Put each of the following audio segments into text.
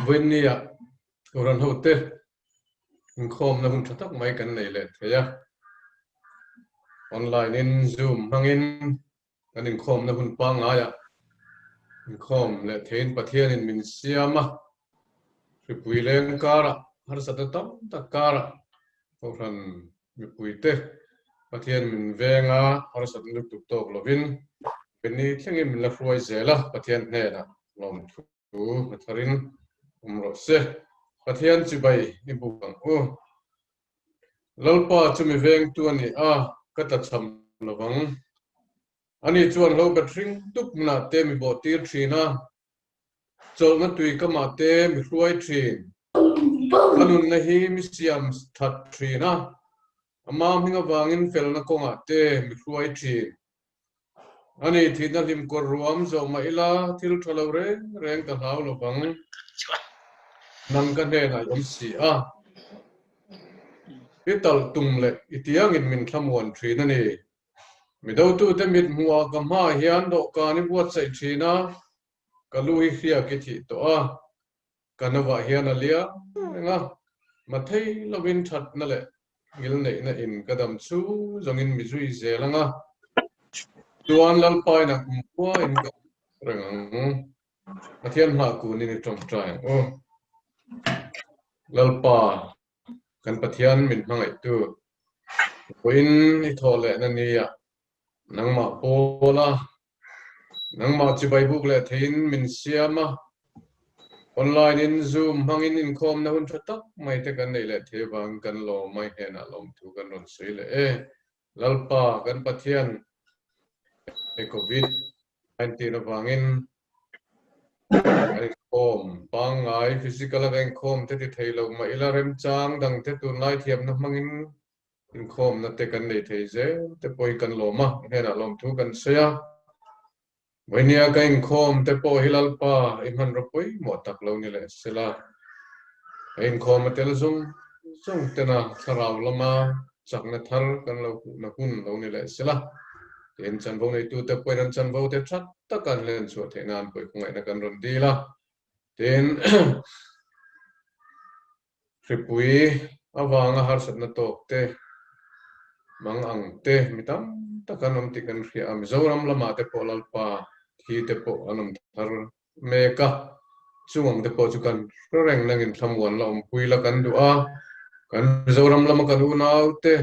Vawiinnia Kohhran hote inkhawmna hun tha tak mai kan nei leh thei a. Online in Zoom hmangin kan inkhawmna hun pangngaiah inkhawm leh theiin Pathianin min siam a. Hripui leng karah harsatna tam tak karah Kohhran mipuite Pathian min veng a, harsatna lutuk tawk lovin keini thlengin min la hruai zel a, Pathian hnenah lawmthu a tharin awm rawh se. Pathian chibai i buk ang u. Lalpa chu mi vengtu a ni a, ka tlachham lovang. Ani chuan hlo bet hring tup hmunah te mi bawhtir thin a, Chawlhna tui ka mah te mi hruai thin. Ka nunna hi mi siam that thin a, ama hming avangin felna kawngah te mi hruai thin. Ani thihna hlim kawr ruam zawh mah ila thil tha lo reng reng ka hlau lo vang. Nang ka hnenah i awm si a. I talh tum leh i tiangin min thlamuan thin a ni. Mi dotute mit hmuhah ka hmaah hian dawhkan i buatsaih thin a, ka lu hi hriak i thih tawh a, ka novah hian a liam reng a, mathei lovin thatna leh ngilneihna in ka dam chu zawngin mi zui zel ang a, chuan Lalpain a kumkhuain ka awm reng ang. Pathian hmah kunin i tawngtai ang u. Lalpa. Kan Pathian min hmangaihtu vawiin i thawh lehna nia nangmah pawla nangmah chibai buk leh theiin min siam a, online in Zoom hmangin inkhawmna hun tha tak mai te kan neih leh thei avangin kan lawm a, i hnenah lawmthu kan rawn sawi leh e. Lalpa kan Pathian he Covid 19 avangin kan inkhawm pangngai physical a kan inkhawm te ti thei lo mah ila remchang dang te tunlai thiamna hmangin inkhawmna te kan nei thei zel te pawh hi kan lawm a, i hnenah lawmthu kan sawi a. Vawinia ka inkhawm te pawh hi Lalpa i hmanraw pawimawh tak lo ni leh sela, ka inkhawm a tel zawng zawng tena thlarau lama chakna thar kan lo hmuhna hun lo ni leh sela, tiin chanvo neitute pawhin an chanvo te that taka an hlen chhuah theih nan pawh i khawngaihna kan rawn dil a, tin hripui avanga harsatna tawk te, mang ang te mi tam tak an awm tih kan hria a, Mizoram lamah te pawh Lalpa thi te pawh an awm thar mek a, chung ang te pawh chu kan hre reng nangin thlamuan la awmpui la kan duh a, kan Mizoram lama kan unau te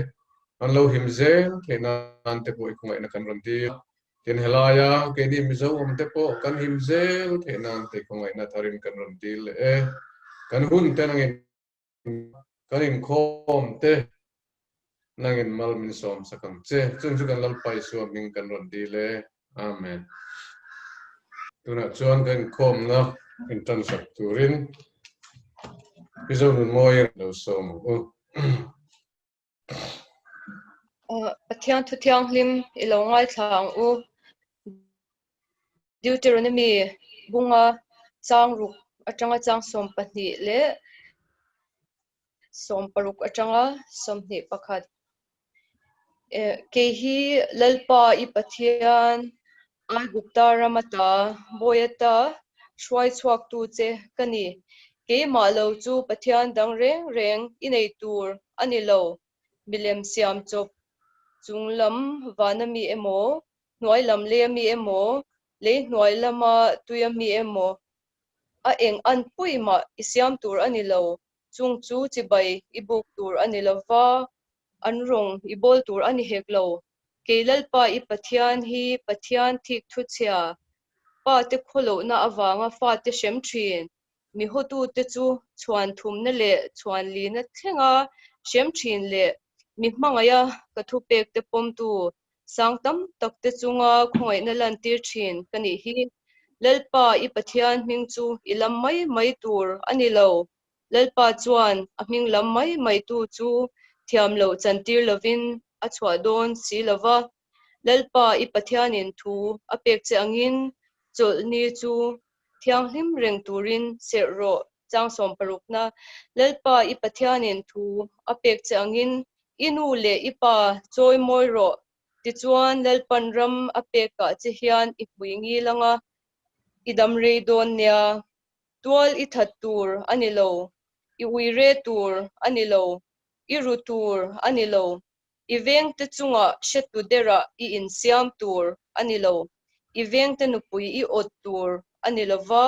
an lo him zel theih nan te pawh i khawngaihna kan rawn dil. Tin helaia keini Mizo awm te pawh kan him zel theih nan te khawngaihna tharin kan rawn dil leh e. Kan hun te nangin kan inkhawm te nangin mal min sawm sak ang che. Chung chu kan Lalpa Isua hming kan rawn dil e. Amen. Tunah chuan kan inkhawmna intan sak turin Mizo Nunmawi lo sawm ang u. Pathian thu thianghlim i lo ngaithla ang u. Deuteronomy bunga chang ruk atanga chang 12 leh 16 atanga 21. Kei hi Lalpa i Pathian Aigupta ram ata bawi ata hruai chhuaktu che ka ni. Keimah lo chu Pathian dang reng reng i nei tur a ni lo. Milem siam chawp chung lam vana mi emaw, hnuai lam leia mi emaw, lei hnuai lama tuia mi emaw, a eng an pui mah i siam tur a ni lo. Chung chu chibai i buk tur a ni lo va, an rawng i bawl tur a ni hek lo. Kei Lalpa i Pathian hi Pathian thik thuchhia, pa te khawlohna avanga fate hrem thin, mi hotute chu chhuan thumna leh chhuan lina thlenga hrem thin leh mi hmangaiha ka thupekte pawmtu sang tam takte chunga khawngaihna lantir thin ka nih hi. Lalpa i Pathian hming chu i lam mai mai tur a ni lo. Lalpa chuan a hming lam mai maitu chu thiam loh chantir lovin a chhuah dawn si lo va. Lalpa i Pathianin thu a pek che angin chawlhni chu thianghlim reng turin serh rawh. Chang sawmparukna, Lalpa i Pathianin thu a pek che angin i nu leh i pa chawi mawi rawh. Tichuan Lalpan ram a pekah che hian i hmui ngil anga i dam rei dawn nia. Tual i that tur a ni lo, i uire tur a ni lo, i ru tur a ni lo, i vengte chunga hretu derah i insiam tur a ni lo, i vengte nupui i awt tur a ni lo va,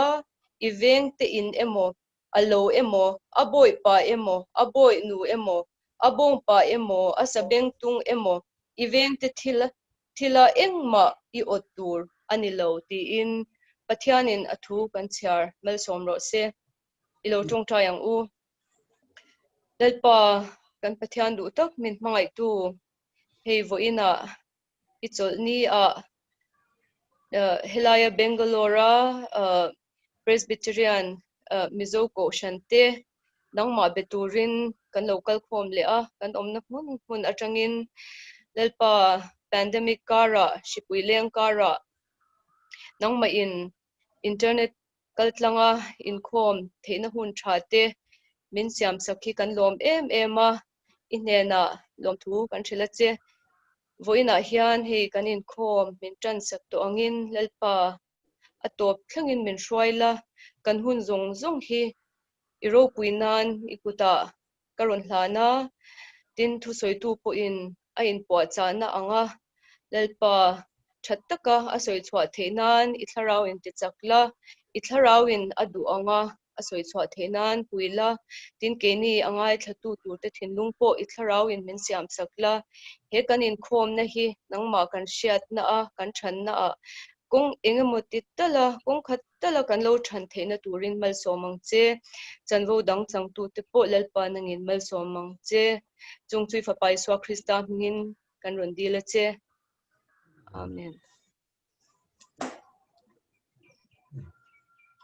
i vengte in emaw, a lo emaw, a bawihpa emaw, a bawihnu emaw, a bawngpa emaw, a sabengtung emaw, i vengte thil thila engmah i awt tur a ni lo tiin Pathianin a thu kan chhiar malsawm rawh se. I lo tawngtai ang u. Lalpa, kan Pathian duh tak min hmangaihtu, hei vawiinah i chawlhni ah helaia Bangalore-a Presbyterian Mizo Kohhran te nangmah be turin kan lo kal khawm leh a, kan awmna hmun hmun atangin Lalpa pandemic karah, hripui leng karah nangmah in internet kaltlanga inkhawm theihna hun tha te min siam sak hi kan lawm em em a, i hnenah lawmthu kan hrilh a che. Vawiinah hian hei kan inkhawm min tan sak tawh angin Lalpa a tawp thlengin min hruai la, kan hun zawng zawng hi i ropui nan i kutah ka rawn hlan a, tin thusawitu pawhin a inpuahchahna ang a, Lalpa tha taka a sawi chhuah theih nan i thlarau in ti chak la, i thlarau in a duh ang a, a sawi chhuah theih nan pui la, tin keini a ngaithlatu turte thinlung pawh i thlarau in min siam sak la, he kan inkhawmna hi nangmah kan hriatna a, kan thanna ah kawng eng emaw ti tal a, kawng khat tal a kan lo than theihna turin malsawm ang che, chanvo dang changtute pawh Lalpa nangin malsawm ang che, chung chu i Fapa Isua Krista hmingin kan rawn dil a che. Amen.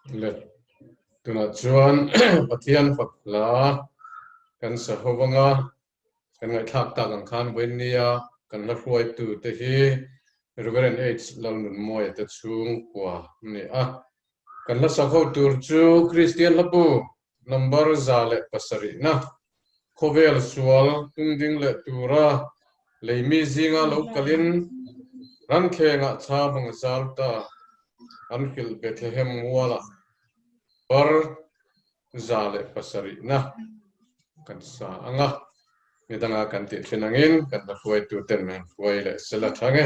Le tunah chuan Pathian fak hla kan sa ho anga kan ngaihthlak tak ang khan vawinia kan la hruaitu te hi Reverend H Lalnunmawia te chhungkua a ni a. Kan la sak ho tur chu Kristian hlabu number 107 na khawvel sual tungding leh tura leimi zinga lo kalin rankhengah chham ang zal ta an hrilh Bethlehem mualah bar 107 na kan sa anga nidanga kan tih thin angin kan la hruaitu ten min hruai leh sela thang e.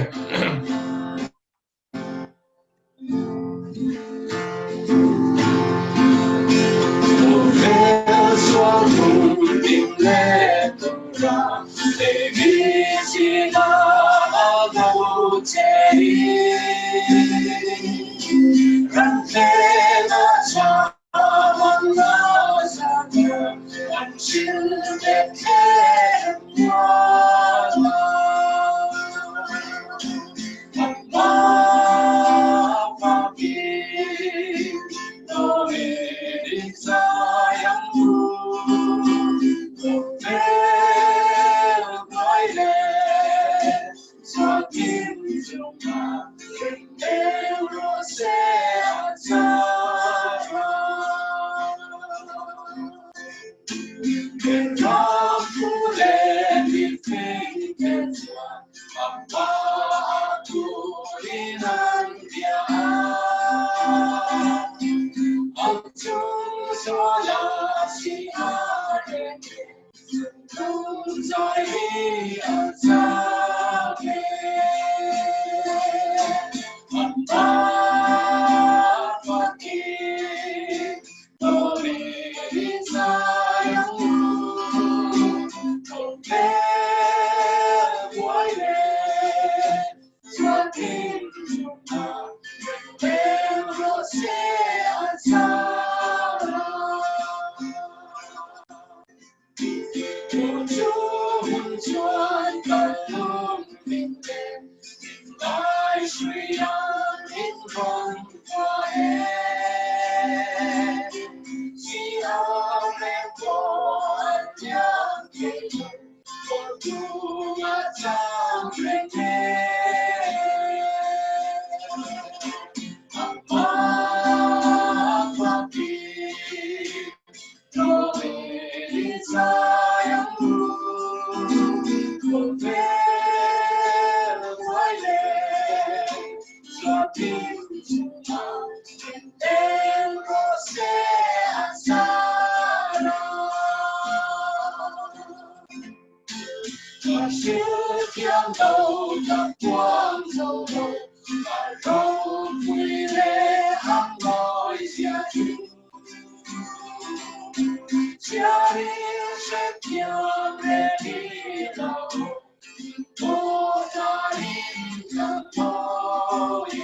ka puang zo lo a ropui leh a mawi zia chu. Chhiarin hrethiam reng ila Aw ka mawi e.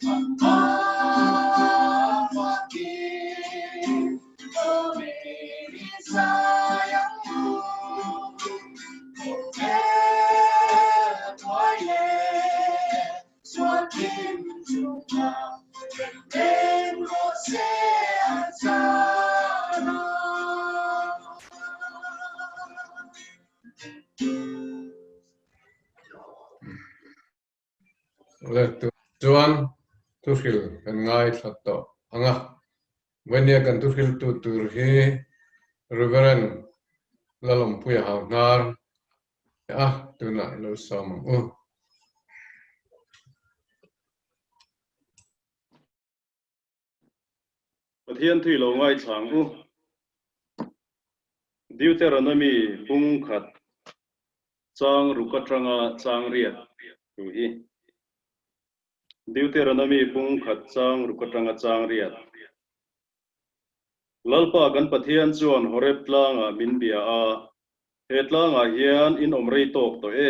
Amah fakin awmin i zai ang u. Khawvel hnuai leh sualkim chungah reng rawh se a zarah. Chuan thuhril kan ngaithla tawh ang a, Vawnia kan thuhriltu tur hi Reverend Lalawmpuia Hauhnar a, tunah i lo sawm ang u. Pathian thui lo ngaithla ang u. Deuteronomy bung khat chang ruk atanga chang riat thu hi. Deuteronomy bung khat chang ruk atanga chang riat. Lalpa kan Pathian chuan Horeb tlangah min bia a, he tlangah hian in awm rei tawk tawh e.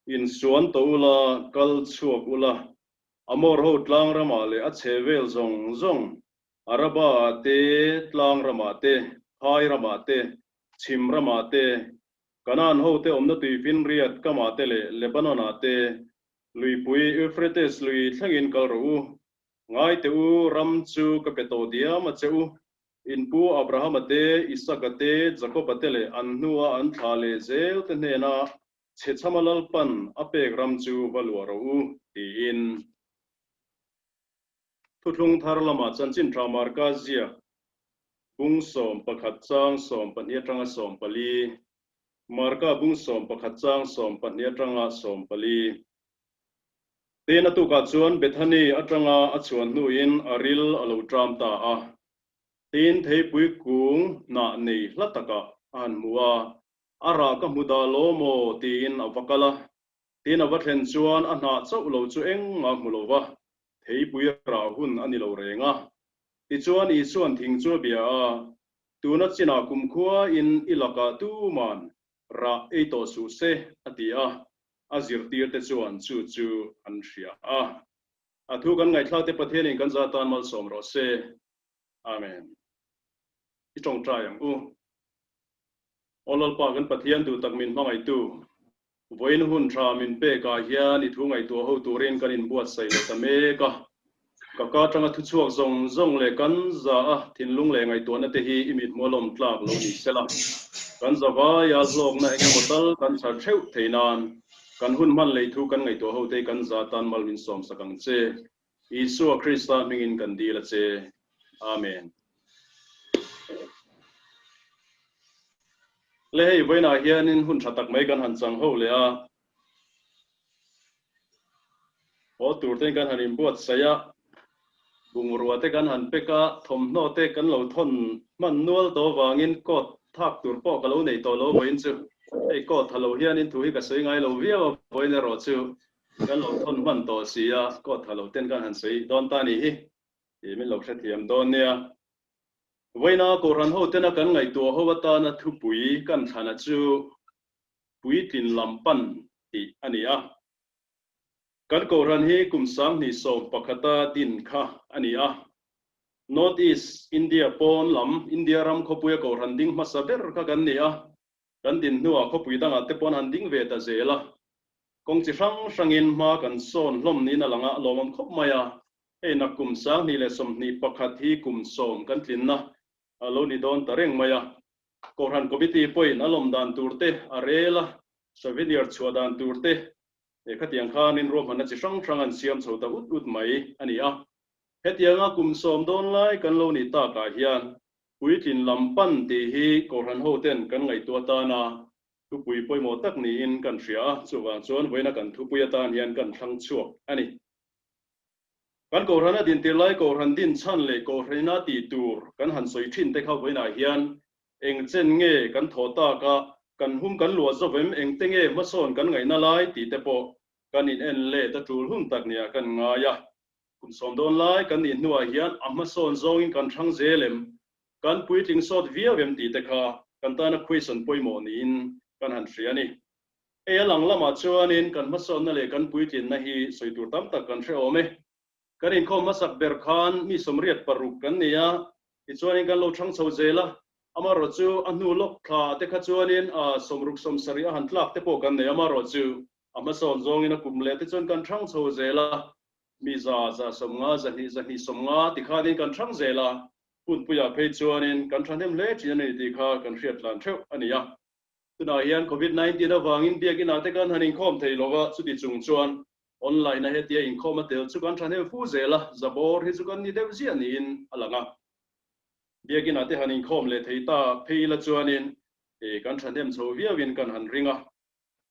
Insuan tawh ula, kal chhuak ula, Amor ho tlang ramah leh a chhe vel zawng zawng, Araba ah te, tlang ramah te, phai ramah te, chhim ramah te, Kanaan ho te awmna tuifinriat kamah te leh Lebanon ah te, luipui Euphrates lui thlengin kal rawh u. Ngai teh u, ram chu ka pe tawh diam a che u. In pu Abrahama te, Isaka te, Jakoba te leh an hnua an thlah leh zel te hnena Chhechhama Lalpan a pek ram chu va luah rawh u, tiin. Thuthlung thar lamah chanchin tha Marka ziak bung 11 chang 12 atanga 14, Marka bung 11 chang 12 atanga 14. Tin a tukah chuan Bethany atanga a chhuan hnuin a ril a lo ṭam ta a. Tin theipui kung hnah nei hla takah a han hmu a, A rah ka hmu dah lo maw? tiin a va kal a. Tin a va thlen chuan a hnah chauh lo chu engmah hmu lo va, theipui rah hun a ni lo reng a. Tichuan Isua'n thing chu a bia a, Tuna chinah kumkhua in i lakah tuman rah ei tawh suh se, a ti a. A zirtirte chuan chu chu an hria a. A thu kan ngaihthlakte Pathianin kan za tan malsawm rawh se. Amen. I tawngtai ang u. Aw Lalpa kan Pathian duh tak min hmangaihtu, vawiin hun tha min pek ah hian i thu ngaihtuah ho turin kan inbuatsaih leh ta mek a. Ka ka atanga thuchhuak zawng zawng leh kan za a thinlung leh ngaihtuahna te hi i mithmuh lawm tlak lo ni sela. Kan za vaia hlawkna eng emaw tal kan chhar theuh thei nan kan hun hman lei thu kan ngaihtuah ho te hi kan za tan mal min sawmsak ang che. Isua Krista hmingin kan dil a che. Amen. Le hei vawiinah hianin hun tha tak mai kan han chang ho leh a. Haw tur te kan han inbuatsaih a, bungrua te kan han pek a, thawmhnaw te kan lo thawn hman nual tawh avangin coat thak tur pawh ka lo nei tawh lo vawiin chu. Hei coat tha lo hianin thu hi ka sawi ngai lo viau a, vawiin erawh chu kan lo thawn hman tawh si a, coat tha lo ten kan han sawi dawn ta a nih hi. Tih min lo hrethiam dawn nia. Vawiina Kohhran hotena kan ngaihtuah ho atana thupui kan thlana chu Puitlin lam pan tih a ni a. Kan Kohhran hi kum 2011-a din kha a ni a. North East India pawn lam India ram khawpuia Kohhran ding hmasa ber kha kan ni a. Kan din hnuah khawpui dangah te pawn han ding ve ta zel a. Kawng chi hrang hrangin hma kan sawn hlawm niin a lang a, lawmawm khawp mai a. Hei nak kum 2021 hi kum 10 kan tlinna a lo ni dawn ta reng mai a. Kohhran Committee pawhin a lawm dan tur te, a rel a, souvenir chhuah dan tur te, khatiang khanin ruahmanna chi hrang hrang an siam chho ta ut ut mai a ni a. Hetianga kum 10 dawn lai kan lo nih takah hian puitlin lam pan tih hi Kohhran hoten kan ngaihtuah tan a, thupui pawimawh tak niin kan hria a, chuvang chuan vawiina kan thupui atan hian kan thlang chhuak a ni. Kan Kohhran a dintir lai Kohhran din chhan leh Kohhranina tih tur kan han sawi thin te kha vawiinah hian eng chen nge kan thawh tak a? Kan hum kan luah zovem engte nge hmasawn kan ngaihna lai tih te pawh kan in en let a tul hun tak nia kan ngai a. Kum sawm dawn lai kan nih hnuah hian a hmasawn zawngin kan hrang zel em? Kan puitling sawt viau em tih te kha kan tana question pawimawh niin kan han hria a ni. Hei a lang lamah chuanin kan hmasawnna leh kan puitlinna hi sawi tur tam tak kan hre awm e. Kan inkhawm hmasak ber khan mi 86 kan ni a, tichuanin kan lo thang chho zel a. Amaherawhchu a hnu lawk thla te kha chuanin 60 70 a han tlak te pawh kan nei. Amaherawhchu a hmasawn zawngin a kum leh te chuan kan thang chho zel a, mi 100, 150, 200, 250 tikhanin kan thang zel a, hunpuiah phei chuanin kan thahnem hle thin a ni tih kha kan hriat tlan theuh a ni a. Tunah hian Covid 19 avangin biakinn-ah te kan han inkhawm thei lo va, chuti chung chuan online a hetia inkhawm a tel chu kan thahnem fu zel a, zabawr hi chu kan ni deuh ziah niin a lang a. Biakinn-ah te han inkhawm leh thei ta phei ila chuanin kan thahnem chho viauin kan han ring a.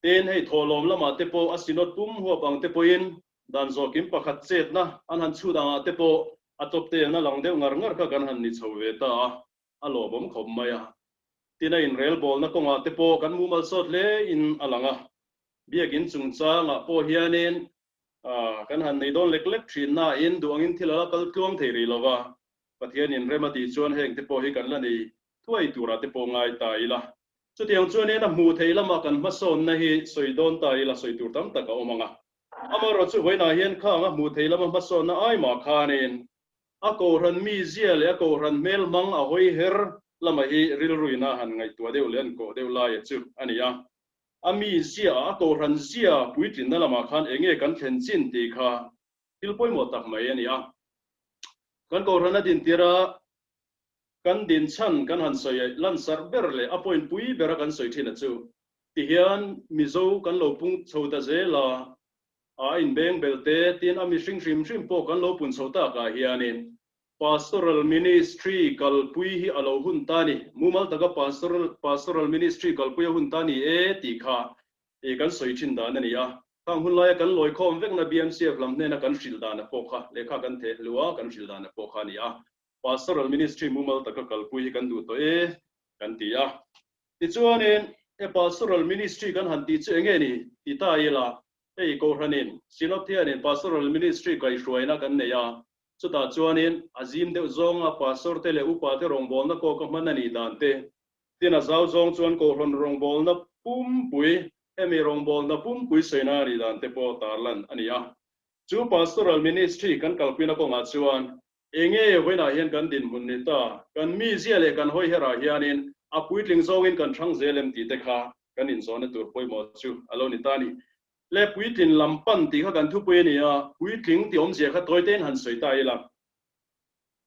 Tin, hei thawhlawm lamah te pawh a synod pum huap ang te pawhin dan zawhkim pakhat chetna an han chhut angah te pawh a tawp telna lang deuh ngar ngar kha kan han ni chho ve ta a, a lawmawm khawp mai a. Tin, a inrelbawlna kawngah te pawh kan mumal sawt hle in a lang a. Biakin chungchangah pawh hianin kan han nei dawn lek lek thin nain duh angin thil a la kal tluang thei rih lo va, Pathianin rem a tih chuan heng te pawh hi kan la nei thuai turah te pawh ngai ta ila. Chutiang chuanin a hmuh theih lama kan hmasawnna hi sawi dawn ta ila sawi tur tam tak a awm ang a. Amaherawhchu chu vawiinah hian khang a hmuh theih lama hmasawnna ai mah khanin a kohhran mizia leh a kohhran hmel hmang a hawi her lama hi rilruina han ngaihtuah deuh leh an kawh deuh laia chu a ni a. A mizia, a kohhran zia puitlinna lamah khan eng nge kan thlen chin tih kha thil pawimawh tak mai a ni a. Kan kohhran a dintir a, kan din chhan kan han sawi lansarh ber leh a point pui bera kan sawi thin a chu tihian Mizo kan lo pung chho ta zel a, a inbeng bel te tin a mihring hrim hrim pawh kan lo pun chho takah hianin Pastoral Ministry kalpui hi a lo hun ta ni. Mumal taka Pastoral Pastoral Ministry kalpui a hun ta ni e tih kha kan sawi thin dan a ni a. Khang hun laia kan lawi khawm vekna BMCF lam hnena kan hrilh dan a pawh kha lehkha kan theh hlu a, kan hrilh dan a pawh kha a ni a. Pastoral Ministry mumal taka kalpui hi kan duh tawh e kan ti a. Tichuanin he Pastoral Ministry kan han tih chu eng nge ni ti ta ila, hei Kohhranin, Synod hianin Pastoral Ministry kaihhruaina kan nei a, chutah chuanin a zim deuh zawnga Pastor te leh upa te rawngbawlna kawka hman a nih dan te, tin a zau zawng chuan Kohhran rawngbawlna pumpui, hemi rawngbawlna pumpui sawina a nih dan te pawh tarlan a ni a. Chu Pastoral Ministry kan kalpuina kawngah chuan Enge vawiinah hian kan dinhmun ni ta, kan mizia leh kan hawi herah hianin a puitling zawngin kan hrang zel em tih te kha kan inzawhna tur pawimawh chu a lo ni ta a ni. Le puitlin lam pan tih kha kan thupui a ni a, puitling tih awmzia kha tawi tein han sawi ta ila.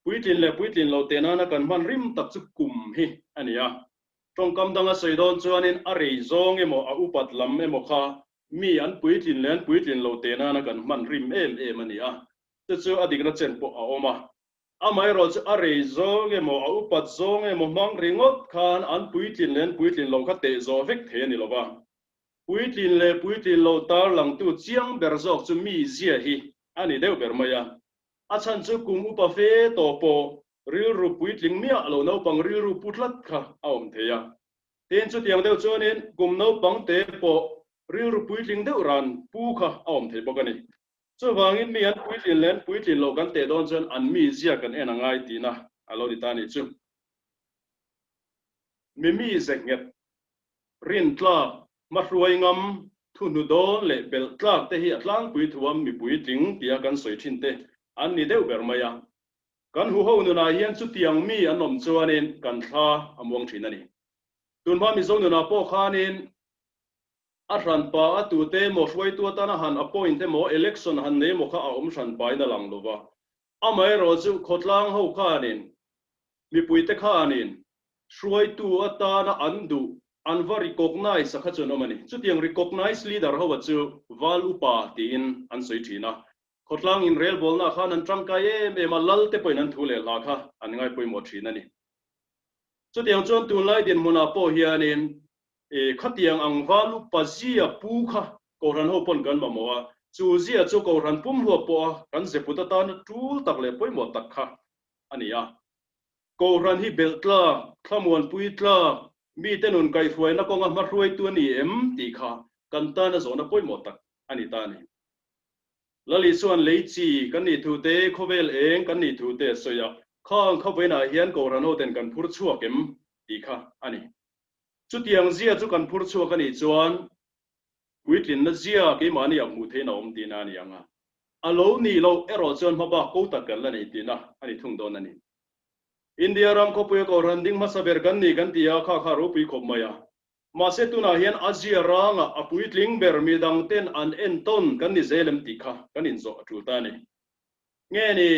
Puitlin leh puitlin lo teh nana kan hman rim tak chu kum hi a ni a. Tawngkam danga sawi dawn chuanin a rei zawng emaw a upat lam emaw kha mi an puitlin leh an puitlin lo teh nana kan hman rim em em a ni a. Chu chu a dikna chen pawh a awm a. Amaherawh chu a rei zawng emaw, a upat zawng emaw hmang ringawt khan an puitlin leh an puitlin lo kha teh zawh vek thei a ni lo va. Puitlin leh puitlin lo tarlangtu chiang ber zawk chu mi zia hi a ni deuh ber mai a. A chhan chu kum upa fe tawh pawh rilru puitling miah lo naupang rilru pu tlat kha a awm thei a. Tin, chutiang deuh chuanin kum naupang te pawh rilru puitling deuh ran pu kha a awm thei bawk a ni. Chuvangin mi an puitlin leh an puitlin loh kan teh dawn chuan an mi zia kan en a ngai tihna a lo ni ta nih chu. Mi mi ze nghet, rin tlak, hmahruai ngam, thuhnu dawn leh belh tlak te hi a tlangpui thuam mi puitling tia kan sawi thin te an ni deuh ber mai a. Kan huho nunah hian chutiang mi an awm chuanin kan thla a muang thin a ni. Tunhma Mizo nunah pawh khanin A hran pa a tute emaw hruaitu atana han appoint emaw election han nei emaw kha a awm hran pain a lang lo va. Amaherawhchu khawtlang ho khanin, mipuite khanin hruaitu atana an duh, an va recognize a kha chu an awm a ni. Chutiang recognize leader ho a chu Val Upa tiin an sawi thin a. Khawtlang inrelbawlna khan an tangkai em em a, lal te pawhin an thu leh hla kha an ngaipawimawh thin a ni. Chutiang chuan tunlai dinhmunah pawh hianin E, khatiang ang val upa zia pu kha Kohhran ho pawn kan mamawh a, chu zia chu Kohhran pumhlua pawha kan zeput atana tul tak leh pawimawh tak kha a ni a. Kohhran hi belh tlak, thlamuanpui tlak, Mite nun kaihhruaina kawnga hmahruaitu a ni em tih kha kan tana zawhna pawimawh tak a ni ta a ni. Lali chuan lei chi kan nih thu te, khawvel eng kan nih thu te a sawi a, khang khawvainah hian Kohhran hoten kan phur chhuak em tih kha a ni. Chutiang zia chu kan phur chhuak a nih chuan puitlinna zia keimahni ah hmuh theihna awm tihna a ni ang a, a lo nih loh erawh chuan hmabak ko tak kan la nei tihna a ni thung dawn a ni. India ram khawpuia Kohhran ding hmasa ber kan ni kan ti a, kha kha ropui khawp mai a. Mahse tunah hian a zia rangah a puitling ber midang ten an entawn kan ni zel em tih kha kan inzawh a tul ta a ni. Nge ni,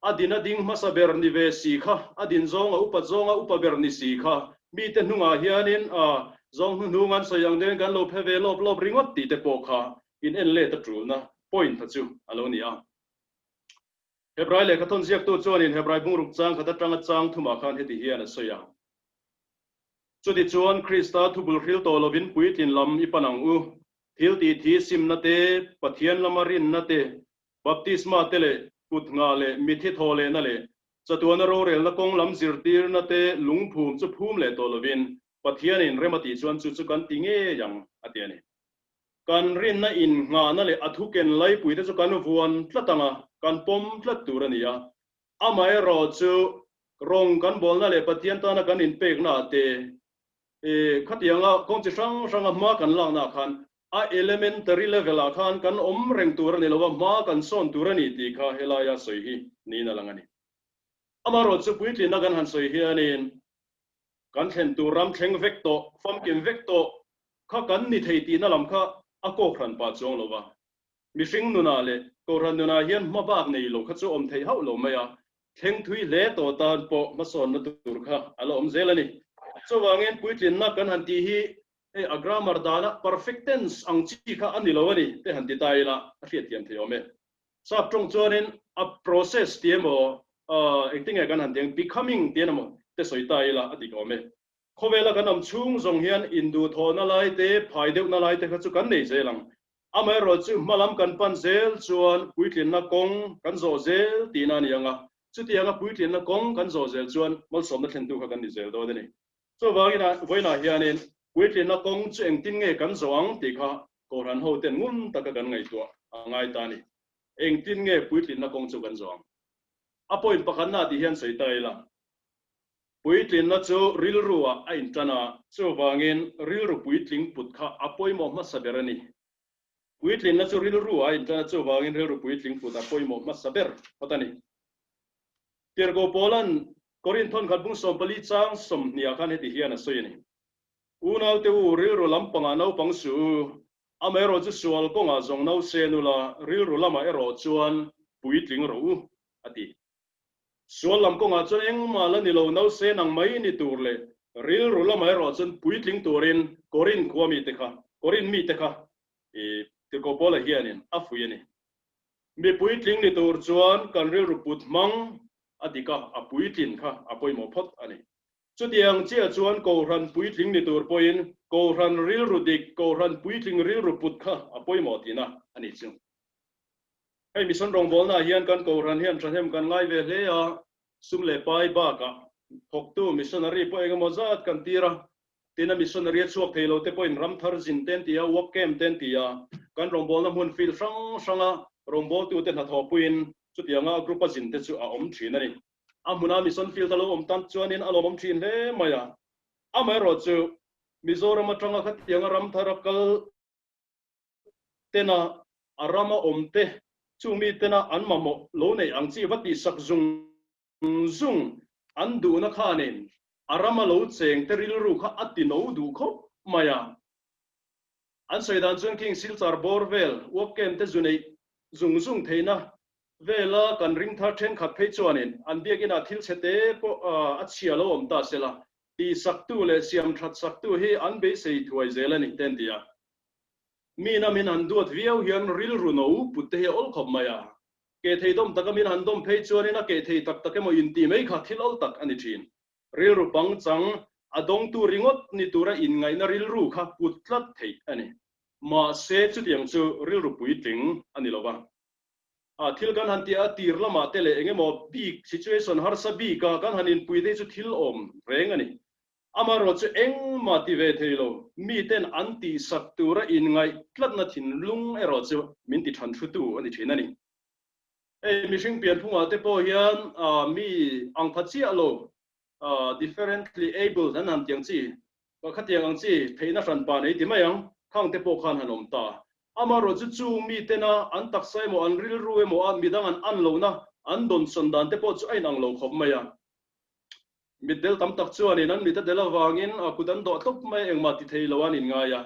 a din a ding hmasa ber ni ve si kha, a din zawnga upat zawnga upa ber ni si kha, mite hnungah hianin a zawng hnuhnung an sawi ang deuhin kan lo phe ve lawp lawp ringawt tih te pawh kha in en let a tulna point kha chu a lo ni a. Hebrai lehkhathawn ziaktu chuanin Hebrai bungruk chang khat atanga chang thumah khan heti hian a sawi a. Chutichuan, Krista thubul hril tawh lovin puitlin lam i pan ang u. Thil tih thi simna te, Pathian lama rinna te, baptisma te leh kut nghah leh mithi thaw lehna leh chatuana rorelna kawng lam zirtirna te lungphum chu phum leh tawh lovin Pathianin rem a tih chuan chu chu kan ti ngei ang, a ti a ni. Kan rinna innghahna leh a thuken laipui te chu kan vuan tlat ang a, kan pawm tlat tur a ni a. Amaherawhchu, rawng kan bawlna leh Pathian tana kan inpekna ah te, khatianga kawng chi hrang hranga hma kan lakna ah khan a elementary level ah khan kan awm reng tur a ni lo a, hma kan sawn tur a ni tih kha helaia sawi hi niin a lang a ni. Amaherawhchu, puitlinna kan han sawi hianin kan thlen tur ram thleng vek tawh, famkim vek tawh kha kan ni thei tihna lam kha a kawk hran pah chuang lo va. Mihring nunah leh Kohhran nunah hian hma bak nei lo kha chu awm theih hauh lo mai a, thleng thui hle tawh tan pawh hmasawnna tur kha a la awm zel a ni. Chuvangin puitlinna kan han tih hi hei a grammar dana perfect tense ang chi kha a ni lo a ni te han ti ta ila a hriatthiam thei awm e. Sap tawng chuanin a process tih emaw engtinge kan han ti ang becoming tih emaw te sawi ta ila a dik awm e. Khawvela kan awm chhung zawng hian induhthawhna lai te, phai deuhna lai te kha chu kan nei zel ang. Amaherawhchu hmalam kan pan zel chuan puitlinna kawng kan zawh zel tihna a ni ang a, chutianga puitlinna kawng kan zawh zel chuan malsawmna thlentu kha kan ni zel dawn a ni. Chuvangin vawiinah hianin puitlinna kawng chu engtin nge kan zawh ang tih kha Kohhran hoten ngun taka kan ngaihtuah a ngai ta a ni. Engtin nge puitlinna kawng chu kan zawh ang? A point pakhatna tih hian sawi ta ila. Puitlinna chu rilru-ah a inṭan a, chuvangin rilru puitling put kha a pawimawh hmasa ber a ni. Puitlinna chu rilru-ah a inṭan a, chuvangin rilru puitling put a pawimawh hmasa ber phawt a ni. Tirhkoh Paula'n Korinth thawnkhat bung 14 chang 20 ah khan heti hian a sawi a ni, Unaute u, rilru lampangah naupang suh u, amaherawh chu sual kawngah zawng no sen ula, rilru lamah erawh chuan puitling rawh u, a ti. Sual lam kawngah chuan engmah la ni lo, nause nang mai ni tur leh rilru lamah erawh chuan puitling turin Korin khua mite kha, Korin mite kha i Tirhkoh Paula hianin a fuih a ni. Mi puitling ni tur chuan kan rilru put hmang a dik a, a puitlin kha a pawimawh phawt a ni. Chutiang chiah chuan Kohhran puitling ni tur pawhin Kohhran rilru dik, Kohhran puitling rilru put kha a pawimawh tihna a ni chu. Hei mission rawngbawlnaah hian kan Kohhran hian thahnem kan ngai ve hle a, sum leh pai bakah thawktu missionary pawh engemaw zat kan tir a, tin a missionary a chhuak thei lo te pawhin ram thar zin te an ti a, work camp te an ti a, kan rawngbawlna hmun field hrang hranga rawngbawltute hnathawhpuiin chutianga group a zin te chu a awm thin a ni. A hmuna mission field a lo awm tan chuanin a lawmawm thin hle mai a, amaherawhchu Mizoram atanga khatianga ram thar a kal tena a rama awm te, chung mi tena an mamawh lo neih ang chi va tihsak zung zung an duhna khanin a rama lo cheng te rilru kha a ti no duh khawp mai a. An sawi dan chuan King Silchar bawr vel uak kem te zu neih zung zung theihna vela kan ring thar thenkhat phei chuanin an biakinah thil chhe te pawh a chhia lo awm ta sela tihsaktu leh siam that saktu hi an beisei thuai zel a ni te an ti a. Mi na min han duat viau hian rilru no put te hi a awl khawp mai a. Keh thei dawm taka min han dawm phei chuanin a keh thei tak tak emaw inti mai kha thil awl tak a ni thin. Rilru pangchang a dawngtu ringawt ni tura inngaihna rilru kha put tlat theih a ni. Mahse chutiang chu rilru puitling a ni lo va. A thil kan han tih a tir lamah te leh engemaw bik situation harsa bika kan han inpui te hi chu thil awm reng a ni. Amaherawhchu engmah ti ve thei lo, miten an tihsak tura inngaih tlatna thinlung erawh chu min ti than hrutu a ni thin a ni. Hei mihring pianphungah te pawh hian mi ang pha chiah lo, differently abled an han ti ang chi, khatiang ang chi theihna hranpa nei ti mai ang, khang te pawh khan han awm ta. Amaherawhchu chung mitena an taksa emaw an rilru emaw a midang an an lohna an dawnsawn dan te pawh chu a inang lo khawp mai a. Mitdel tam tak chuanin an mit a del avangin a kut an dawh tlawp mai engmah ti thei lo an inngai a.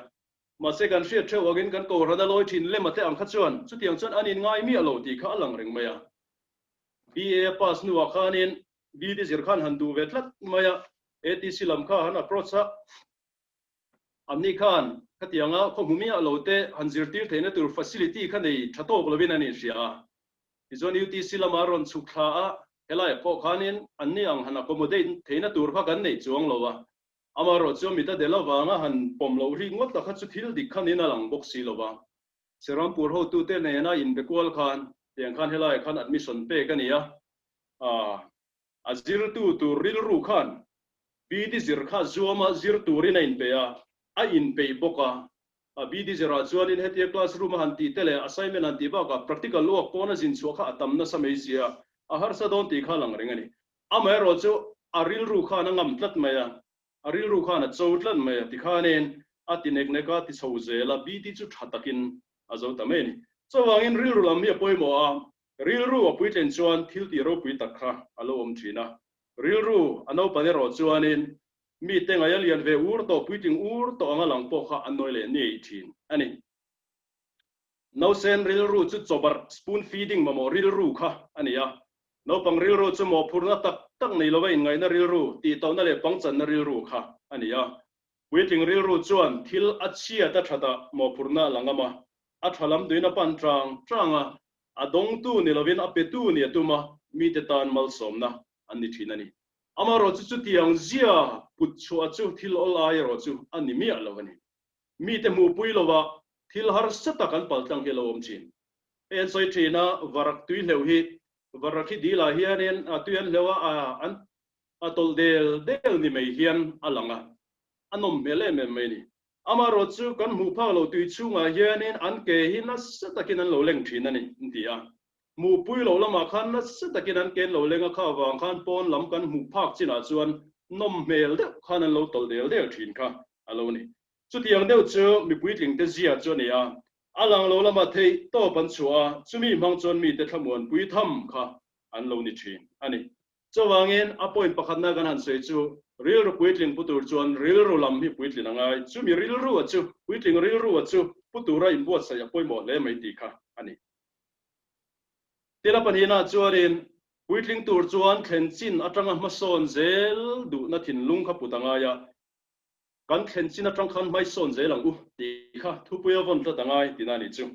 Mahse kan hriat theuh angin kan kohhran a lawi thin lem a te ang kha chuan chutiang chuan an inngai miah lo tih kha a lang reng mai a. BA a pass hnuah khanin BD zir khan han duh ve tlat mai a, ATC lam kha han approach a. Anni khan khatianga khaw hmu miah lo te han zirtir theihna tur facility kha nei tha tawk lovin an inhria a. Tichuan UTC lama rawn chhuk thla a, helaiah pawh khanin anni ang han accommodate theihna tur kha kan nei chuang lo a. Amaherawhchu mit a del avanga han pawm loh rik ngawt tak kha chu thil dik khanin a lang bawk si lo va. Serampur hotute nena inbe kual khan tiang khan helaiah khan admission pek a ni a, a zirtu tur rilru khan BD zir kha zuama zir turin a inpe a, a inpeih bawk a. A BD zirah chuanin hetia classroom a han tih te leh assignment han tih bakah practical luak pawn a zin chhuah kha a tam nasa mai sia, a harsa dawn tih kha a lang reng a ni. Amaherawh chu a rilru khan a ngam tlat mai a, a rilru khan a cho tlat mai a, tikhanin a ti nek nek a, ti chho zel a, BD chu tha takin a zo ta mai a ni. Chuvangin rilru lam hi a pawimawh a, rilru a puitlin chuan thil tih ropui tak kha a lo awm thin a. Rilru a naupan erawh chuanin mite ngaih a lian ve ur tawh, puitling ur tawh anga lang pawh kha an nawi leh ngei thin a ni. Nausen rilru chu chawbarh, spoon feeding, mamawh rilru kha a ni a. Naupang rilru chu mawhphurhna tak tak nei lova inngaihna rilru, tihtauhna leh pangchanna rilru kha a ni a. Puitling rilru chuan thil a chhiat a thatah mawhphurhna a la ngam a, a tha lam duin a pan tang tang a, A dawngtu ni lovin a petu ni a tum a, mite tan malsawmna an ni thin a ni. Amaherawhchu chutiang zia put chhuah chu thil awl ai erawh chu a ni miah lo a ni. Mite hmuhpui lova thil harsa tak an paltlang hi a lo awm thin. Hei an sawi thin a, varak tui hleuh hi, varak hi dilah hianin tui an hleuh a, an a tawlh del del ni mai hian a lang a, a nawm hmel em em mai a ni. Amaherawh chu kan hmuh phak lo tui chhungah hianin an ke hi nasa takin an lo leng thin a ni, an ti a. Hmuhpui loh lamah khan nasa takin an ke an lo leng a, kha avang khan pawn lam kan hmuh phak chinah chuan nawm hmel deuh khan an lo tawlh del del thin kha a lo ni. Chutiang deuh chu mipuitlingte zia chu a ni a, a lang lo lamah theih tawp an chhuah a, chumi hmang chuan mite thlamuanpui tham kha an lo ni thin a ni. Chuvangin, a point pakhatna kan han sawi chu, rilru puitling pu tur chuan rilru lam hi puitlin a ngai. Chumi rilru a chu, puitling rilru a chu pu tura inbuatsaih a pawimawh hle mai tih kha a ni. Tila pahnihna chuanin, puitling tur chuan thlen chin atanga hmasawn zel duhna thinlung kha put a ngai a, kan thlen chin atang khan hmaisawn zel ang u tih kha thupui a vawn tlat a ngai tihna a nih chu.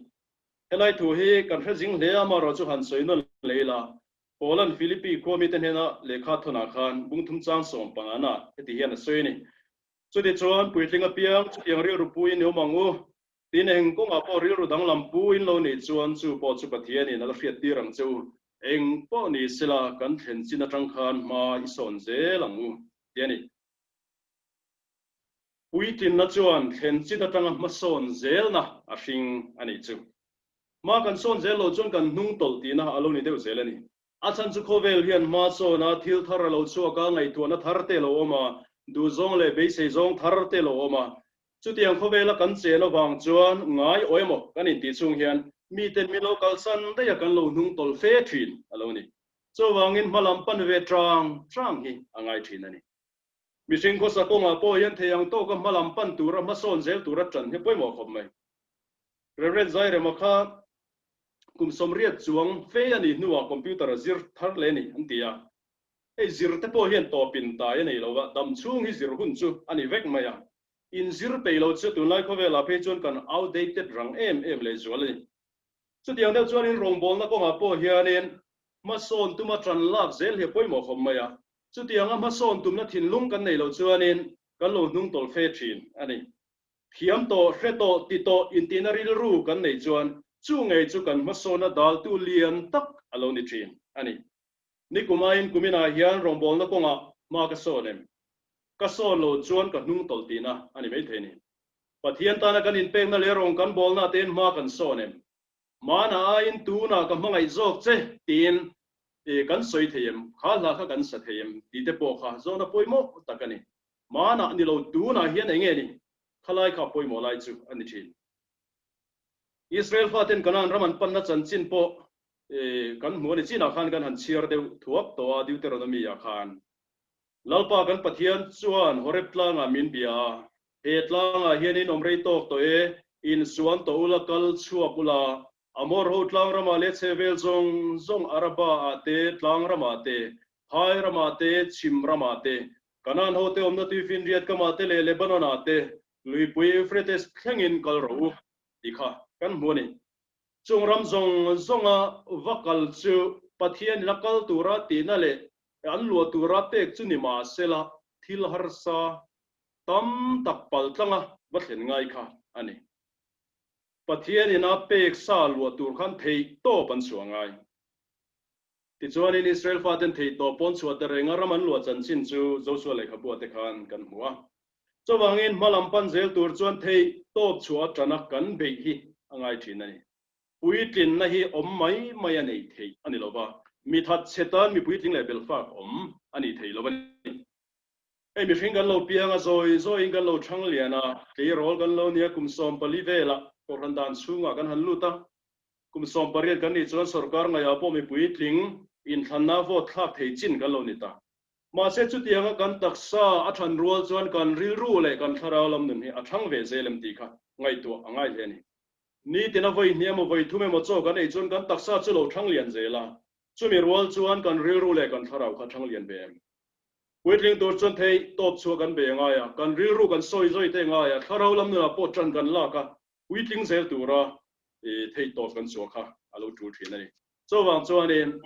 Helai thu hi kan hre zing hle a, amaherawhchu han sawi nawn leh ila, Paula'n Philippi khua mite hnena lehkha thawnah khan bungthum chang 15 na heti hian a sawi a ni. Chutichuan, puitling apiang chutiang rilru puin i awm ang u. Tin, eng kawngah pawh rilru danglam puin lo nih chuan chu pawh chu Pathianin a la hriattir ang che u. Eng pawh ni sela kan thlen chin atang khan hma i sawn zel ang u, ti a ni. Puitlinna chuan thlen chin atanga hmasawn zelna a hring a nih chu. Hma kan sawn zel loh chuan kan hnung tawlh tihna a lo ni deuh zel a ni. A chhan chu khawvel hian hma sawna thil thar a lo chhuak a, ngaihtuahna thar te a lo awm a, duhzawng leh beisei zawng thar te a lo awm a. Chutiang khawvela kan chen avang chuan ngai aw emaw kan intih chhung hian miten min lo kalsan daih a kan lo hnung tawlh fe thin a lo ni. Chuvangin hma lam pan ve tang tang hi a ngai thin a ni. Mihring khawsa kawngah pawh hian thei ang tawka hma lam pan tura hmasawn zel tura tan hi pawimawh khawp mai. Rev. Zairema kha kum 80 chuang fe a nih hnuah computer a zir thar leh a ni an ti a. Hei zir te pawh hian tawpin tai a nei lo va, dam chhung hi zir hun chu a ni vek mai a. In zir peih lo chu tunlai khawvelah phei chuan kan outdated rang em em leh zual a ni. Chutiang deuh chuanin rawngbawlna kawngah pawh hianin hmasawn tuma tan lak zel hi a pawimawh khawp mai a. Chutianga hmasawn tumna thinlung kan nei loh chuanin kan lo hnung tawlh fe thin a ni. Thiam tawh, hre tawh, ti tawh intihna rilru kan neih chuan chu ngei chu kan hmasawna daltu lian tak a lo ni thin a ni. Nikumain kuminah hian rawngbawlna kawngah hma ka sawn em? Ka sawn lo chuan ka hnung tawlh tihna a ni maithei ni. Pathian tana kan inpekna leh rawng kan bawlna tein hma kan sawn em? Hmana aiin tunah ka hmangaih zawk che tiin kan sawi thei em? Kha hla kha kan sa thei em? Tih te pawh kha zawhna pawimawh tak a ni. Hmanah ni lo tunah hian eng nge ni? Khalai kha pawimawh lai chu a ni thin. Israel faten Kanaan ram an panna chanchin pawh kan hmu a ni. Chinah khan kan han chhiar deuh thuak tawh a, Deuteronomy-ah khan. Lalpa kan Pathian chuan Horeb tlangah min bia a, He tlangah hian in awm rei tawk tawh e, insuan tawh ula kal chhuak ula, Amor ho tlang ramah leh chhevel zawng zawng Araba ah te, tlang ramah te, phai ramah te, chhim ramah te, Kanaan ho te awmna tuifinriat kamah te leh Lebanon ah te, luipui Euphrates thlengin kal rawh u, ti kha kan hmu a ni. Chung ram zawng zawnga va kal chu Pathianin a kal tura tihna leh an luah tura pek chu ni mahsela thil harsa tam tak pal tlanga va thlen ngai kha a ni. Pathianin a pek sa luah tur khan theih tawp an chhuah ngai. Tichuanin Israel faten theih tawp pawn chhuah ta renga ram an luah chanchin chu Josua lehkhabu te khan kan hmu a. Chuvangin hma lam pan zel tur chuan theih tawp chhuah atana kan beih hi a ngai thin a ni. Puitlinna hi awm mai mai a nei theih a ni lova, mi that chhe tan mi puitling leh belfak awm a ni thei lo a ni. Hei mihring kan lo piang a, zawi zawiin kan lo thang lian a, tleirawl kan lo nia kum 14 velah Kohhran dan chhungah kan han lut a, kum 18 kan nih chuan sorkar ngaihah pawh mi puitling inthlanna vote thlak thei chin kan lo ni ta. Mahse chutianga kan taksa a than rual chuan kan rilru leh kan thlarau lam nun hi a thang ve zel em tih kha ngaihtuah a ngai hle a ni. Nitin a vawi hnih emaw vawi thum emaw chaw kan ei chuan kan taksa chu lo thang lian zel a, chumi rual chuan kan rilru leh kan thlarau kha thang lian ve em? Puitling tur chuan theih tawp chhuah kan be ngai a, kan rilru kan sawi zawi te ngai a, thlarau lam nunah pawh tan kan lak a, puitling zel tura theih tawp kan chhuah kha a lo tul thin a ni. Chuvang chuanin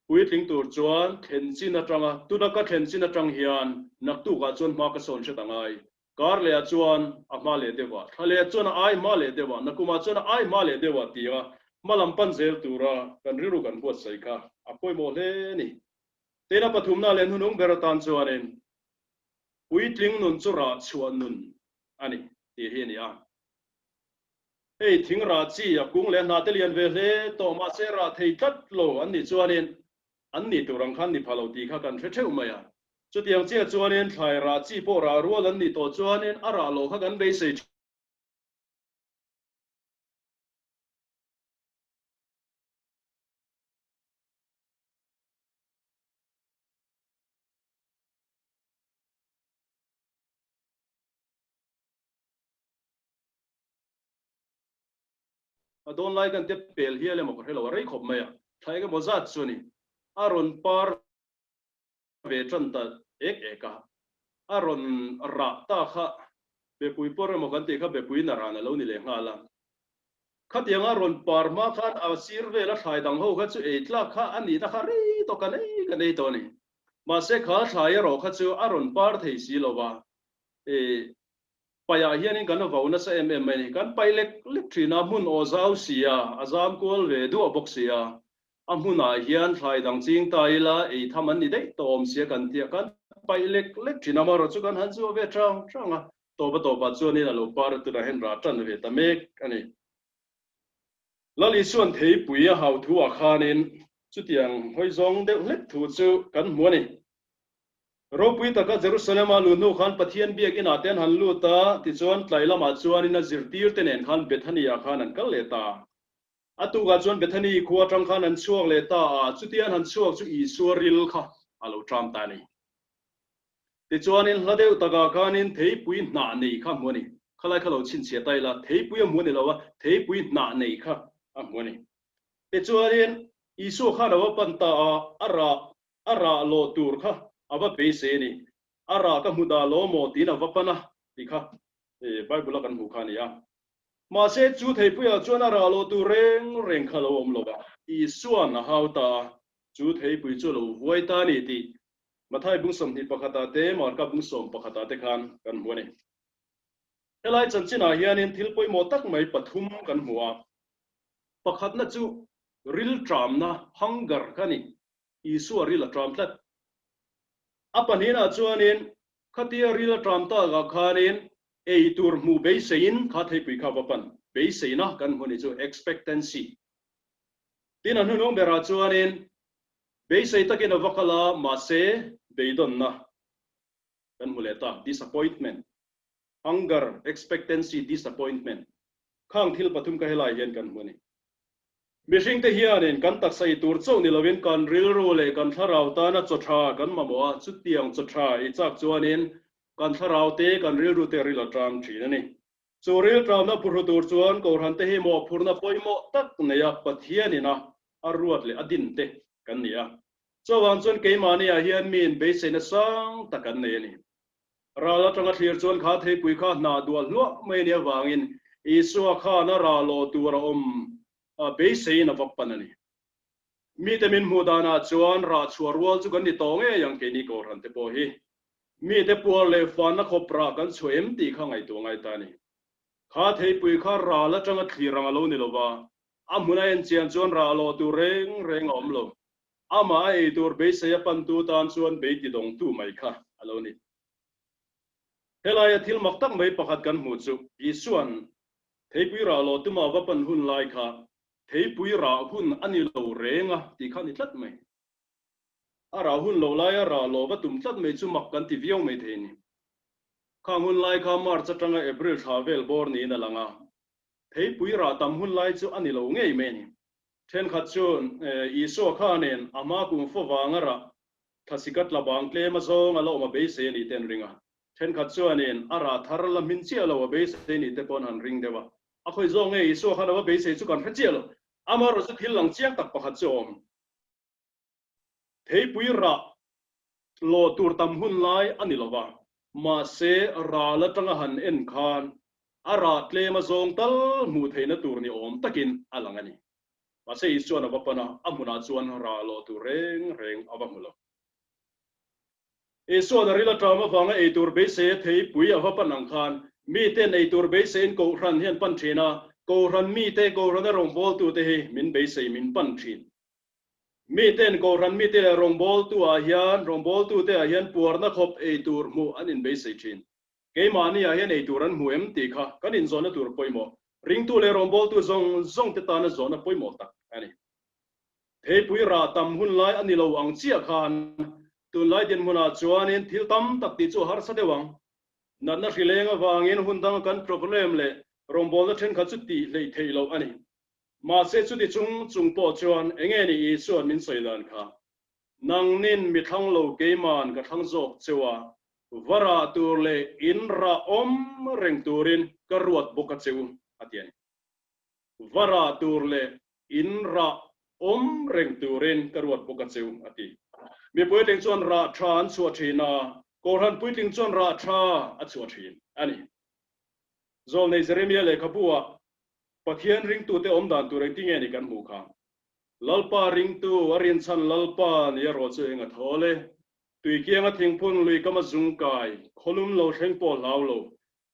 puitling tur chuan thlen chin atanga, tuna ka thlen chin atang hian naktukah chuan hma ka sawn hret a ngai. Kar lehah chuan a hma leh deuh a, thla lehah chuan a ai hma leh deuh a, nakumah chuan a ai hma leh deuh a tia hma lam pan zel tura kan rilru kan buatsaih kha a pawimawh hle a ni. Tena pathumna leh hnunung ber atan chuanin puitling nun chu rah chhuah nun a ni tih hi a ni a. Hei thing rah chi a kung leh hna te lian ve hle tawh mahse rah thei tlat lo an nih chuanin an nih tur ang khan ni pha lo tih kha kan hre theuh mai a. Chutiang chiah chuanin thlai rah chi pawh rah rual an nih tawh chuanin a rah loh kha kan beisei A dawn lai kan te pel hial emaw ka hre lo a rei khawp mai a, thla eng emaw zat chu a ni. A rawn par ve tan ta ek ek a, a rawn rah ta kha bepui pawr emaw kan tih kha bepui naran a lo ni leh nghal a. Khatianga rawn par hma khan a sir vela thlai dang ho kha chu ei tlak kha a nihna kha rei tawh ka nei ka nei tawh a ni. Mahse kha thlai erawh kha chu a rawn par thei si lo va, e paihah hianin kan vau nasa em em mai a ni. Kan paih lek lek thin a, hmun aw zau si a, a zam kual ve duah bawk si a, a hmunah hian thlai dang ching ta ila ei tham an ni daih tawh awm sia kan tia kan paih lek lek thin a, amaherawhchu chu kan han zuah ve chang chang a. Tawpa tawpah chuanin a lo par tunah hian rah tan ve ta mek a ni. Lal Isuan theipui a hau thu ah khanin chutiang hawi zawng deuh hlek thu chu kan hmu a ni. Ropui taka Jerusalem-a luh hnu khan Pathian biak inah te an han lut a, tichuan tlai lamah chuanin a zirtirte nen khan Bethany-ah khan an kal leh ta. A tukah chuan Bethany khua atang khan an chhuak leh ta a, chutia an han chhuak chu Isua ril kha a lo ṭam ta a ni. Tichuanin hla deuh takah khanin theipui hnah nei kha a hmu a ni. Khalai kha lo chhinchhiah ta ila, theipui a hmu a ni lo a, theipui hnah nei kha a hmu a ni. Tichuanin Isua khan a va pan ta a, a rah, a rah lawh tur kha a va beisei a ni. A rah ka hmu dah lo maw tiin a va pan a tih kha Bible a kan hmuh kha a ni a. Mahse chu theipuiah chuan a rah lawh tur reng reng kha a lo awm lo a, Isua'n a hau ta a, chu theipui chu a lo vuai ta a ni tih Mathai bung 21 ah te, Marka bung 11 ah te khan kan hmu a ni. Helai chanchinah hianin thil pawimawh tak mai pathum kan hmu a. Pakhatna chu ril ṭamna, hunger, kha a ni. Isua ril a ṭam tlat. A pahnihnah chuanin Khatia ril a ṭam takah khanin ei tur hmuh beiseiin kha theipui kha va pan. Beiseina kan hmu ni chu expectancy. Tin a hnuhnung berah chuanin beisei takin a va kal a, mahse beidawnna kan hmu leh ta, disappointment, hunger, expectancy, disappointment. Khang thil pathum kha helai hian kan hmu a ni. Mihringte hianin kan taksa i tur chauh ni lovin kan rilru leh kan thlarau tana chaw tha kan mamawh a, chutiang chaw tha i chak chuanin kan thlarau te, kan rilru te ril a tang thin a ni. Chu ril tlamna phurhru tur chuan Kohhrante hi mawhphurhna pawimawh tak neia Pathianin a a ruat leh a din te kan ni a. Chuvang chuan keimahniah hian miin beiseina sang tak an nei a ni. Ral atanga thlir chuan kha theipui kha hnah duah hluah mai a nih avangin Isua khan a ral aw tur a awm a beiseiin a va pan a ni. Mite min hmuh danah chuan rah chhuah rual chu kan ni tawh ngei ang keini Kohhran te pawh hi. Mite puar leh fanna khawp rah kan chhuah em tih kha ngaihtuah ngai ta a ni. Kha theipui kha ral atanga thlir ang a lo ni lova, a hmun a en chian chuan rah lawh tur reng reng a awm lo. Amah a ei tur beisei a pantu tan chuan bei ti dawngtu mai kha a lo ni. Helaia thil mak tak mai pakhat kan hmuh chu Isua'n theipui rah lawh tuma va pan hun lai kha theipui rah hun a ni lo reng a tih kha a ni tlat mai. A rah hun loh laia rah lawh va tum tlat mai chu mak kan ti viau mai thei a ni. Khang hun lai kha March atanga April thla vel bawr niin a lang a, theipui rah tam hun lai chu a ni lo ngei mai a ni. Thenkhat chuan Isua khanin a hma kum fo vanga rah thlasikat la bang tlem a zawng a la awm a beisei a nih te an ring a. Thenkhat chuanin a rah thar la hmin chiah lo a beisei a nih te pawh an han ring deuh a. A khawi zawng nge Isua khan a va beisei chu kan hre chiah lo. Amaherawhchu chu thil lang chiang tak pakhat chu a awm. Theipui rah lawh tur tam hun lai a ni lo va, mahse ral atanga han en khan a rah tlem a zawng tal hmuh theihna tur ni awm takin a lang a ni. Mahse Isuan a va pan a, a hmunah chuan rah lawh tur reng reng a va hmu lo. Isuan a ril aṭam avanga ei tur beisei a theipui a va pan ang khan miten ei tur beiseiin Kohhran hi an pan ṭhin a, Kohhran mite, Kohhrana rawngbawltute hi min beisei min pan ṭhin. Miten Kohhran mite leh rawngbawltu-ah hian rawngbawltute ah hian puarna khawp ei tur hmuh an inbeisei ṭhin. Keimahni ah hian ei tur an hmu em tih kha kan inzawhna tur pawimawh, ringtu leh rawngbawltu zawng zawng te tana zawhna pawimawh tak a ni. Theipui rah tam hun lai a ni lo ang chiah khan tunlai dinhmunah chuanin thil tam tak tih chu a harsa deuh ang. Natna hrileng avangin hun danga kan problem leh rawngbawlna thenkhat chu tih hleih theih loh a ni. Mahse chuti chung chung pawh chuan enge ni Isua'n min sawi dan kha? Nangnin mi thlang lo keima'n ka thlang zawk cheu a, va rah tur leh in rah awm reng turin ka ruat bawk a che u, a ti a ni. Va rah tur leh in rah awm reng turin ka ruat bawk a che u, a ti. Mi puitling chuan rah tha an chhuah thin a, Kohhran puitling chuan rah tha a chhuah thin a ni. Zawlnei Jeremia lehkhabu-ah Pathian ringtute awm dan tur engti nge ni kan hmuh kha? Lalpa ringtu a rinchhan Lalpa ni erawh chu eng a thawl e. Tuikianga thingphun lui kam a zung kai, khawlum lo thleng pawh hlau lo,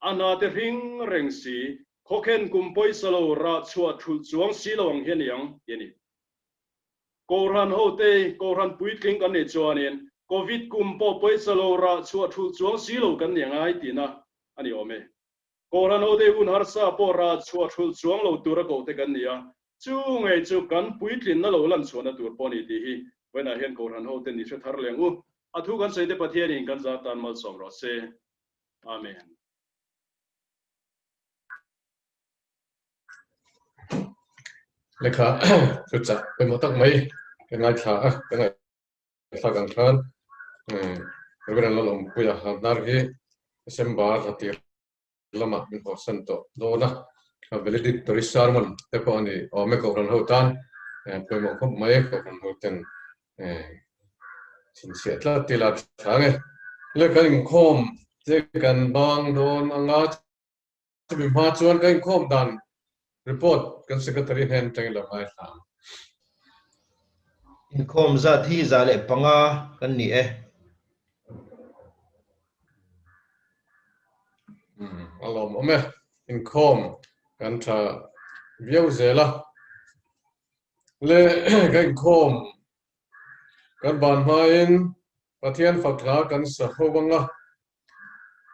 a hna te hring reng si, khawkhen kum pawisa lo rah chhuah thulh chuang si lo ang hi a ni ang, ti a ni. Kohhran hote, Kohhran puitling kan nih chuanin Covid kum pawh pawisa lo rah chhuah thulh chuang si lo kan ni angai tihna a ni awm e. Kohhran hote hun harsa pawh rah chhuah thulh chuang lo tura koh te kan ni a, chu ngei chu kan puitlinna lo lan chhuahna tur pawh a ni tih hi vawiinah hian Kohhran hote ni hre thar leng u. A thu kan sawi te Pathianin kan zah tan malsawm rawh se. Amen. Lekha chu chak pawimawh tak mai ka ngaithla a, ka ngaihthlak ang khan Reverend Lalawmpuia Hnar hi December thla tir lamah min haw-san tawh dawn a, valedictory sermon te pawh a ni awm e Kohhran ho tan pawimawh khawp mai Kohhran ho ten chhinchhiah tlat ila tha nge. Lekha inkhawm te kan bang dawn anga Chumi hma chuan ka inkhawm dan report kan Secretary hnen atangin lo ngaithla ang. Inkhawm zat hi 105 kan ni e. A lawmawm e. Inkhawm kan tha viau zel a. Le ka inkhawm kan ban hmain Pathian fak hla kan sa ho ang a.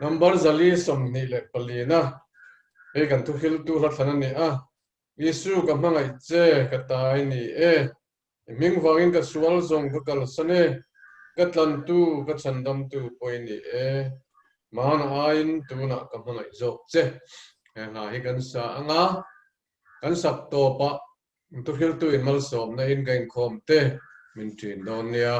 Number 424 na hei kan thuhriltu hla thlan a ni a, Isu ka hmangaih che ka tai ni e, i hming vangin ka sual zawng ka kalsan e, ka tlantu ka chhandamtu pawh i ni e, mahna aiin tunah ka hmangaih zawk che. He hla hi kan sa anga kan sak tawpah thuhriltu in malsawmna in ka inkhawm te min ṭin dawn nia.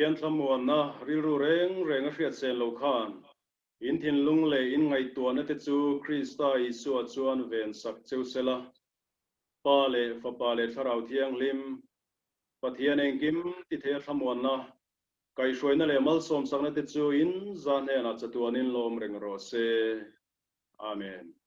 Pathian thlamuanna rilru reng reng a hriat sen lo khan in thinlung leh in ngaihtuahna te chu Krista Isua chuan ven sak cheu sela. Pa leh Fapa leh Thlarau Thianghlim, Pathian engkim ti thei a thlamuanna, kaihhruaina leh malsawmsakna te chu in za hnenah chatuanin lawm reng rawh se. Amen.